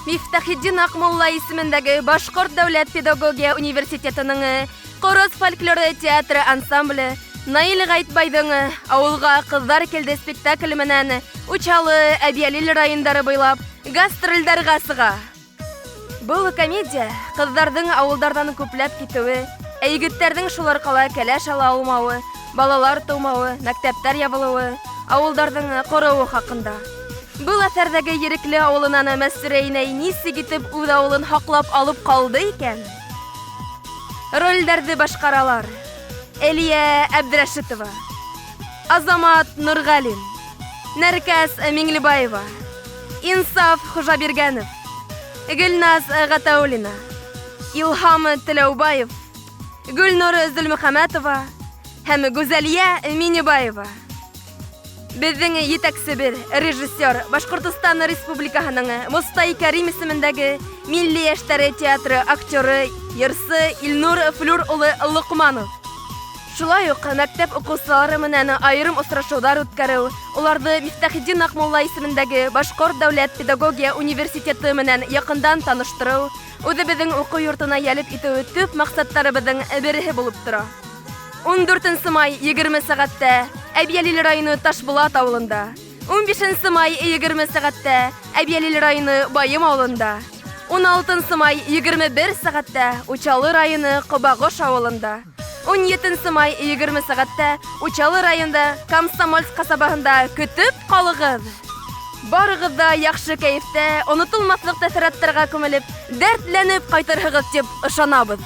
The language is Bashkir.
Мифтахетдин Аҡмулла исемендәге Башҡорт дәүләт педагогия университетының Ҡорос фольклоры театры ансамбле Наил Ғайтбайҙың Ауылға ҡыҙҙар килде спектакле менән Учалы, Әбйәлил райондары буйлап гастролдәргә сыға. Был комедия ҡыҙҙарҙың ауылдарҙан күпләп китеүе, ә егеттәрҙең шул арҡала кәләш ала алмауы, балалар тыумауы, мәктәптәр ябылыуы, ауылдарҙың ҡороуы хаҡында. Был әҫәрҙәге Ерекле ауылынан Мәстүрә инәй нисек итеп үҙ ауылын һаҡлап алып ҡалды икән? Ролдәрҙе башҡаралар: Элия Әбдрәшитова, Азамат Нурғәлин, Нәркәс Миңлебаева, Инсаф Хужабиргәнов, Гөлназ Ғәтәүлина, Илһам Теләүбаев, Гөлнур Зөлмөхәмәтова һәм Гүзәлиә Минебаева. Беҙҙең етәксебеҙ, режиссер, Башҡортостан Республикаһының Мостай Кәрим исемендәге Милли йәштәре театры актеры, йырсы Илнур Флюр улы Лоҡманов. Шулай уҡ мәктәп уҡыусылары менән айырым осрашыуҙар үткәреү, уларҙы Мифтахетдин Аҡмулла исемендәге Башҡорт дәүләт педагогия университеты менән яҡындан таныштырыу, үҙебеҙҙең уҡыу йортона йәлеп итеү төп маҡсаттарыбыҙҙың береһе булып тора. 14 май 20 сәғәттә Әбйәлил районы Ташбулат ауылында. 15 май 20 сәғәттә Әбйәлил районы Байым ауылында. 16 май 21 сәғәттә Учалы районы Ҡобағош ауылында. 17 май 20 сәғәттә Учалы районында Комсомольск ҡасабаһында көтөп ҡалығыҙ. Барығыҙ ҙа яҡшы кәйефтә, онотолмаҫлыҡ тәьҫораттарға күмелеп, дәртләнеп ҡайтырһығыҙ тип ышанабыҙ.